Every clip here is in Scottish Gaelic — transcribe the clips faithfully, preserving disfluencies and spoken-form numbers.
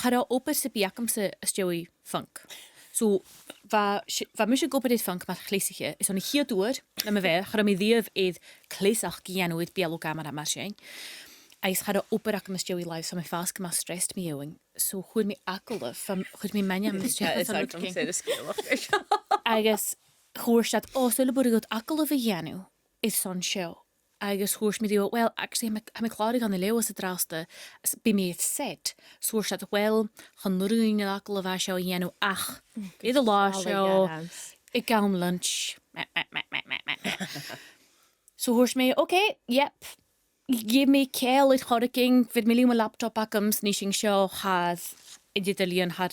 cha robh obair sam bith agamsa às dèidh funk. So, bha, bha mise ag obair air funk mar chleasaiche, is an ath-uair, nam bheatha, cha robh mi riamh air cleasachd a dhèanamh air beulaibh gheamhraidh mar sin. Agus cha robh obair agam às dèidh làimh, so bha mi a' fàs gu math stressed mu dheidhinn. So, chuir mi agallamh, fam-, chuir mi m' ainm às dèidh an rudeigin. Agus thuirt iad, "Ò, saoil am b' urrainn dhut agallamh a dhèanamh airson seo?" Agus thuirt mi riutha, "Well, actually, tha mi, tha mi a' clàradh ann an Leòdhas an-dràsta, s-, bidh mi air set." So thuirt iad, "Well, chan urrainn dhut an agallamh seo a dhèanamh ach air an latha seo, aig àm lunch." So thuirt mi, "Okay, yep." Gheibh mi ceangal air choreigin, bheir mi leam mo laptop agam, 's nì sinn seo thar an eadar-lìon, thar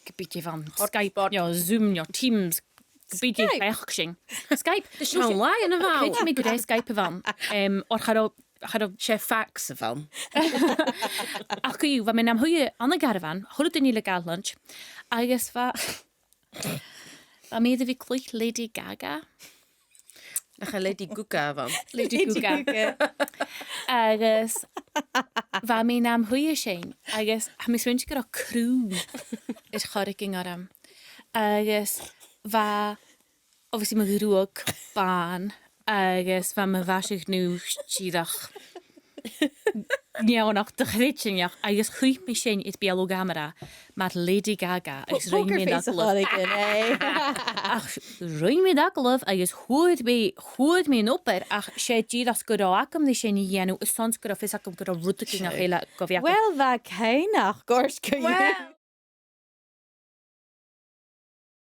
ge bith dè bh' ann. Skype, no Zoom, no Teams, ge bith dè chreid sinn. Skype. Tha sin math, a bheil? Creididh mi gur e Skype a bh' ann. Em, oir cha robh, cha robh... 'S e fax a bh' ann. Ach co-dhiù, bha mi nam shuidhe ann an caravan, a h-uile duine le gàirdean, agus bha, bha mi air a bhith a' cluich Lady Gaga. Nach e Lady Gaga a bh' ann? Lady Gaga. Agus bha mi nam shuidhe sin, agus tha mi a' smaointinn gun robh crùn air choreigin orm. Agus bha, obviously, mo ghruag bàn, agus bha mo mhaise-ghnùis dìreach neònach de chreidsinn, agus chuir mi sin air beulaibh gheamhraidh mar Lady Gaga, agus rinn mi an agallamh. Ach rinn mi an agallamh, agus fhuair mi, fhuair mi an obair, ach 's e dìreach gun robh agam ri sin a dhèanamh, airson 's gun robh fios agam gun robh rudeigin a chèile gu bhith agam. Well, bha cuimhneach, gu h-àraidh. Well,